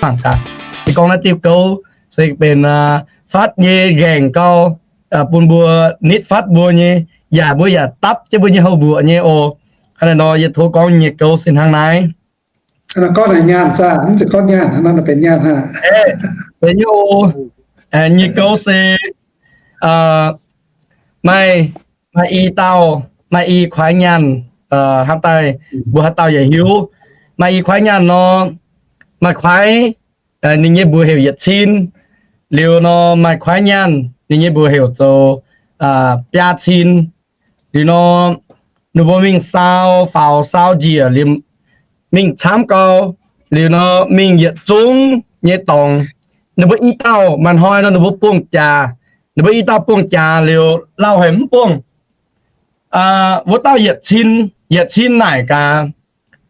mangc gaax. Se gorngv naaiv diuh gouv se benx fatv nyei nqaengc gau, bun mbuo nitv fatv mbuo nyei, yaac mbuo yaac dapv jienv mbuo nyei houv mbuoqc nyei oc. Hnangv naaiv nor yie tov gorngv nyei gouv se hnangv naaiv. Gorngv naaic nyaanh zaah, mv zeiz gorngv nyaanh, hnangv naaiv benx nyaanh hnangv. Nyei oc, nyei gouv se maaih, maaih i dauh, maaih i kuaaiv nyaanh, hnangv daaih mbuo haaix dauh yaac hiuv. Maaih i kuaaiv nyaanh nor, maaih kuaaiv, ninh nyei mbuox heuc yietc cin. Liuz nor maaih kuaaiv nyaanh, ninh nyei mbuox heuc zoux biaa cin. Liuz nor, ninh mbuo mingh saau faaux saau njiec liuz, mingh camv gau. Liuz nor mingh yietc zungv nyei dorngx. Ninh mbuo i dauh maaih hnoi nor ninh mbuo buangh jaax. Ninh mbuo i dauh buangh jaax liuz lauh haic mv buangh. Wuov dauh yietc cin, yietc cin naaic gaax,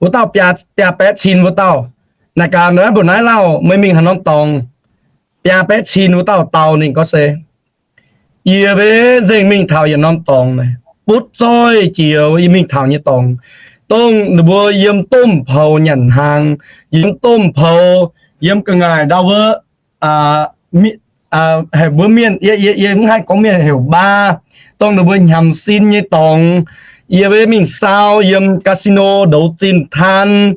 wuov dauh biaa, biaa baeqv cin wuov dauh. Naaic gaax, naaiv mbuo naaiv lauh, meih mingh haaix norm dorngx? Biaa baeqv cin wuov dauh dau ninh gorngv se, yie mbenc nzengc mingh taux yietc norm dorngx, butv zoih jiex yie mingh taux nyei dorngx, dongh ninh mbuo yiem domh poux nyanc hnaangx, yiem domh poux, yiem ga'ngaaic ndau wuov, haic mbuo mienh, yie, yie, yie mv haih gorngv mienh heuc baa, dongh ninh mbuo hnyamx sin nyei dorngx. Yie mbenc mingh saau yiem casino ndouz zinh taan,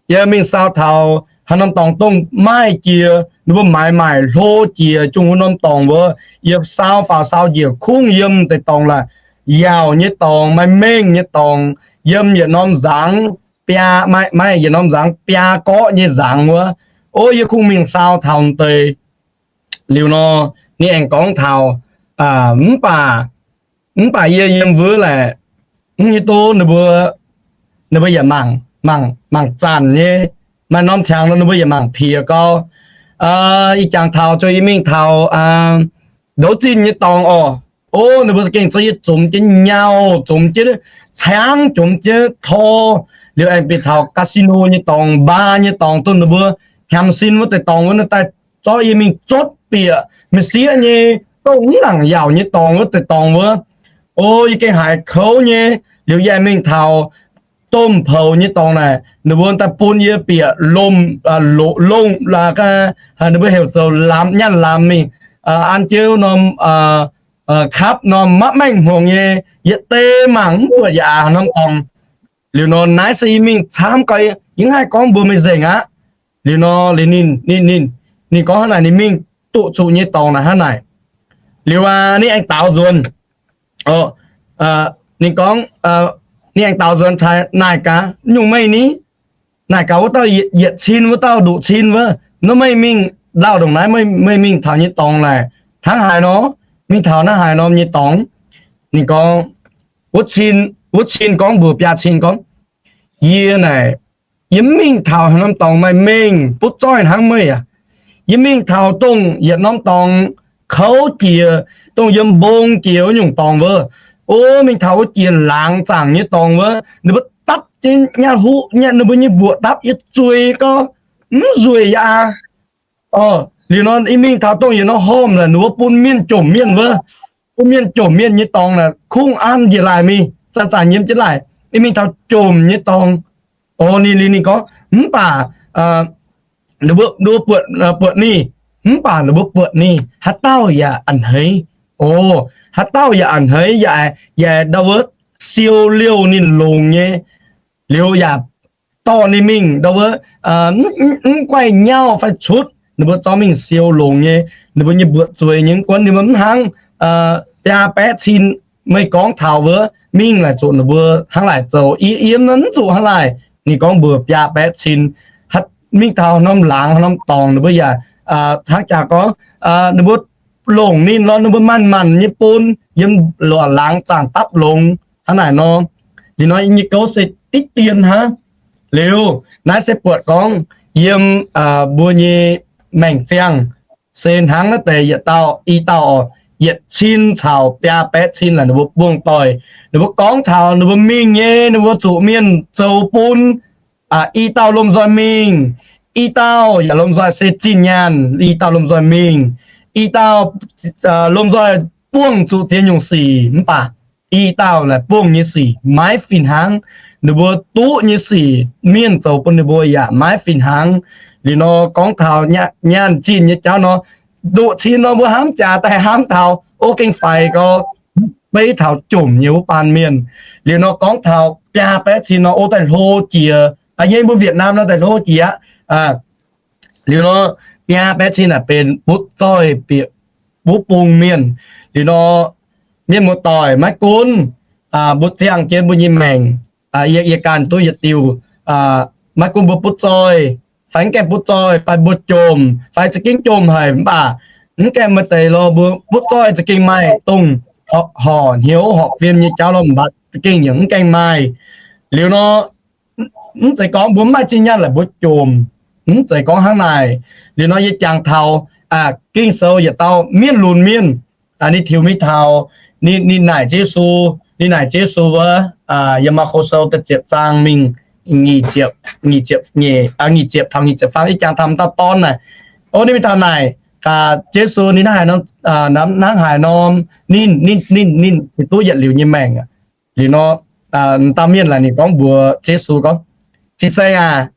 yie mingh saau taux haaix norm dorngx dongh maaih jiex, ninh mbuo maaiz maaic hlo jiex zungh wuov norm dorngx wuov, yie saau faaux saau njiec kungx yiem deix dorngx laaix, yaauc nyei dorngx, maaih mengh nyei dorngx, yiem yietc norm nzangv biaa, maaih, maaih yietc norm nzangv biaa gorqv nyei nzangv wuov. O, yie kungx mingh saau taux deix. Liuz nor, ninh aengx gorngv taux, mv baac, mv baac yie yiem wuov laaic, mv hiuv duqv ninh mbuo, ninh mbuo yaac mangc, mangc, mangc zanc nyei. Maaih norm qangx nor ninh mbuo yaac mangc piex gau. Ih jangx taux zoux yie mingh taux ndouz zinh nyei dorngx oc. O, ninh mbuo za'gengh zorqv yie zomx jienv nyau, zomx jienv caangv, zomx jienv tor. Liuz aengx bieqc taux casino nyei dorngx, baa nyei dorngx, dongh ninh mbuo hnyamx sin wuov deix dorngx wuov, ninh daaih zorqv yie mingh zotv bieqc m'sieqv nyei, dongh mv nangc yaauc nyei dorngx wuov deix dorngx wuov. O, yie gengh haiz kouv nyei. Liuz yie aengx mingh taux domh poux nyei dorngx naaic, ninh mbuo daaih bun yie bieqc lomh, longh, ninh mbuo heuc zoux lamz, nyaanh lamz mingh, an jienv norm kapv norm maiv maengh hngongx nyei, yietc deix mangc mv buatc yaac aac norm dorngx. Liuz nor naaiv se yie mingh camv gau, yie mv haih gorngv mbuox meih nzengc aqv. Liuz nor, liuz ninh, ninh, ninh, ninh gorngv hnangv naaic, ninh mingh duqv zuqc nyei dorngx naaic hnangv naaic. Liuz aqv, ninh aengx daaux nzuonx. Ninh gorngv, ninh aengx daaux nzuonx caux naaic gaax, nyungc meih ni? Naaic gaax wuov dauh yietc cin, wuov dauh nduqc cin wuov. Nor meih mingh lauh ndongc naaiv, meih mingh taux nyei dorngx naaic hnangv haaix nor? Mingh taux hnangv haaix norm nyei dorngx? Ninh gorngv, wuov cin gorngv mbuox biaa cin gorngv, yie naaic, yie mv mingh taux haaix norm dorngx maaih mengh butv zoih hnangv meih aac. Yie mingh taux dongh yietc norm dorngx kouv jiex, dongh yiem mbong jiex wuov nyungc dorngx wuov. O, mingh taux wuov jiex laangz zaangc nyei dorngx wuov, ninh mbuo dapv jienv nyei huv, ninh mbuo nyei mbuoqc dapv yie zueiz gau, mv nzueic yaac aqv. Liuz nor, yie mingh taux dongh yietc norm hormh naaic, ninh mbuo bun mienh jomc mienh wuov, bun mienh jomc mienh nyei dorngx naaic, kungx an njiec laaih mingh, zanc-zanc nyiemz jienv laaih. Yie mingh taux jomc nyei dorngx. O, ninh, ninh, ninh gorngv, mv baac ninh mbuo buatc, buatc ninh, mv baac ninh mbuo buatc ninh haaix dauh yaac a'hneiv. O, haaix dauh yaac a'hneiv, yaac, yaac ndau wuov siou liouh ninh longx nyei. Liuz yaac dorh ninh mingh ndau wuov, mv guaih nyauv fai cutv, ninh mbuo zorqv mingh siou longx nyei. Ninh mbuo nyei mbuoqc zueiz nyei, mv gunv ninh mbuo mv hnangv biaa baeqv cin meih gorngv taux wuov, mingh laaic zuqc ninh mbuo hnangv laaic zoux. Yie yiem nor mv zuqc hnangv laaic. Ninh gorngv mbuox biaa baeqv cin, mingh taux norm laangz norm dorngx ninh mbuo yaac hnangv jaax gorngv, ninh mbuo longc ninh lorz ninh mbuo manc-manc nyei bun yiem laangz zaangc dapv longx hnangv naaic nor. Liuz nor nyei gouv se diqv dien hnangv. Liuz naaiv se buatc gorngv yiem mbuo nyei maengc ziangh se hnangv naaiv deix yietc dauh, i dauh oc, yietc cin caux biaa baeqv cin laaic ninh mbuo buangh doic. Ninh mbuo gorngv taux ninh mbuo mingh nyei, ninh mbuo zuqc mienh zoux bun. I dauh lomh nzoih mingh, i dauh yaac lomh nzoih se zinh nyaanh, i dauh lomh nzoih mingh, i dauh lomh nzoih buangh zuqc ziex nyungc sic, mv baac i dauh laaic buangh nyei sic maiv fih hnangv. ninh mbuo duqv nyei sic, mienh zoux bun ninh mbuo yaac maiv fih hnangv. Liuz nor gorngv taux nyaanh zinh nyei jauv nor, nduqc cin nor mbuo hnamv jaax daaih hnamv taux o gengh faix gau, beiv taux jomc nyei wuov baan mienh. Liuz nor gorngv taux biaa baeqv cin nor o daaih hlo jiex, yie mbuo Việt Nam nor daaih hlo jiex aqv. Liuz nor biaa baeqv cin naaic benx butv zoih bieqc wuov bung mienh. Liuz nor mienh muoz-doic, maiv gunv mbuo ziangh jienv mbuo nyei maengc, yie, yie ganh duqv yietc diuh, maiv gunv mbuo butv zoih fai mv gaengh butv zoih, fai mbuo jomc fai za'gengh jomc haic, mv baac mv gaengh maaih deix lorh, mbuo butv zoih za'gengh maaih dongh horpc hnyouv horpc fim nyei jauv lorh, mv baac za'gengh yaac mv gaengh maaih. Liuz nor mv zeiz gorngv mbuo mv maaih zinh nyaanh laaix mbuo jomc, mv zeiz gorngv hnangv naaic. Liuz nor yie jangx taux Ging-Sou yietc dauh mienh lunx mienh, ninh tiux mingh taux, ninh naaic Yesu, ninh naaic Yesu wuov, yiem Maako Sou da'ziepc zaang mingh nyic ziepc, nyic ziepc taux nyic ziepc faam, yie jangx taux m'dauh dorn naaic. O ninh mingh taux naaic, Yesu ninh hnangv haaix norm, ninh, ninh, ninh, ninh duqv yietc liuz nyei maengc. Liuz nor m'dauh mienh laaic ninh gorngv mbuox Yesu gorngv, Fin-saeng aac,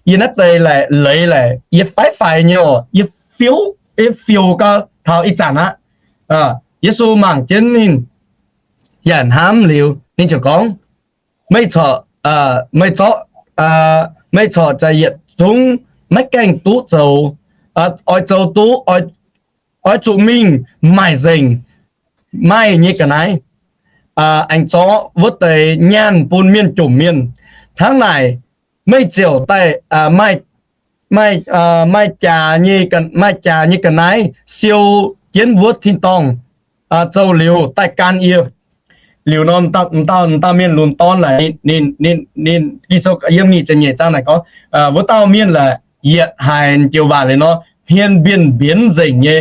yie naaiv deix laaic leiz laaic, yie faix-faix nyei oc, yie fiou, yie fiou gau taux ih zanc aqv. Yesu mangc jienv ninh yaac hnamv liuz, ninh ziouc gorngv, Meih corc, meih zorqv, meih corc za'yietc zungv maiv gaengh duqv zoux, oix zoux duqv, oix zuqc mingh maaic nzengc maaih nyei ga'naaiv, aengx zorqv wuov deix nyaanh bun mienh jomc mienh. Hnangv naaic, meih ziouc daaih maaih, maaih, maaih jaax nyei, maaih jaax nyei ga'naaiv siou jienv wuov tin-dorngh, zoux liuz daaih gan yie. Liuz nor m'dauh, m'dauh mienh lunx dorn laaic, ninh, ninh, Ging-Sou yiem nyic ziepc nyeic zaang naaic gorngv, wuov dauh mienh laaic yietc haiz joux waac liuz nor, hmien mbienv mbienv nzengc nyei,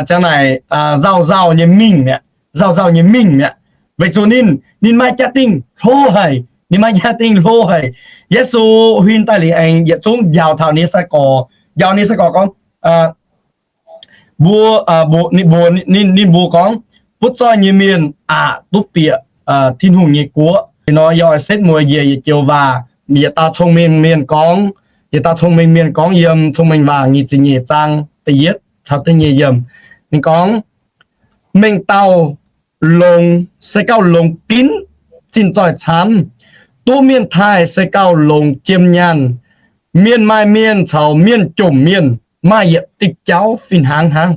ziang naaic nzauh nzauh nyei mingh mi'aqv, nzauh nzauh nyei mingh mi'aqv. Weic zuqc ninh, ninh maaih jaa-dingh hlo haic, ninh maaih jaa-dingh hlo haic. Yesu huin daaih liuz aengx yietc zungv njaaux taux ninh nyei sai-gorx, njaaux ninh nyei sai-gorx gorngv, mbuo, mbuox ninh, ninh mbuox gorngv, butv zoih nyei mienh aqc duqv bieqc Tin-Hungh nyei guoqv. Nor yie oix setv mueiz njiec yietc joux waac, yietc dauh cong-mengh mienh gorngv, yietc dauh cong-mengh mienh gorngv yiem Cong-Mengh Waac nyic ziepc nyeic zaang da'yietv caux da'nyeic yiemc. Ninh gorngv, mengh dauh longx se gauh longx ginv zinh zoih camv. Duqv mienh taaih se gauh longx jiem nyaanh. Mienh maaih mienh caux mienh jomc mienh maaih yietc diuh jauv fih hnangv hnangv.